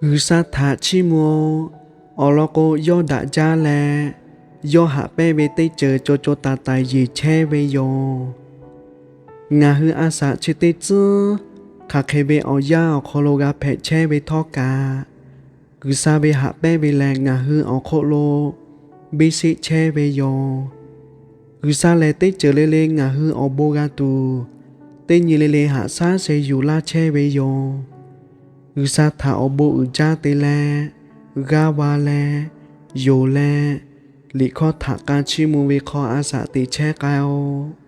G'uiˬsha htaꞈ chiˇ mvuh-oˆ. Awˬ lawn k'o, yawˇ daꞈ jaˇ leh, yawˇ haꞈ pehnˇ ve teˇ ceuˬ co co taiˍ taiˍ yeˬ chehˇ ve yoˬ. Ngaˬ hui a shaꞈ chi teˇ tcuhˉ hk'aˬ hk'e ve awˬ yanˇ awˬ hk'aw lo g'a hpehꞈ chehˇ ve htawˇ kaꞈ, G'uiˬsha ve haꞈ pehnˇ ve lehˬ ngaˬ hui awˬ hk'oˆ lo biˇ sheˆ chehˇ ve yoˬ. G'uiˬsha lehˬ, teˇ ceuˬ le le ngaˬ hui awˬ bon g'a tuˬ, teˇ nyi le le haꞈ shaˉ sheh yuˬ laˇ chehˇ ve yoˬ. G'uiˬsha htaꞈ awˬ bon uiˍ jaˇ te leh, g'aˇ va leh, yonˍ leh, liꞈ hkawˇ htaꞈ k'a chiˇ mvuh ve hk'aw a shaꞈ teꞈ chehˇ k'ai-oˆ.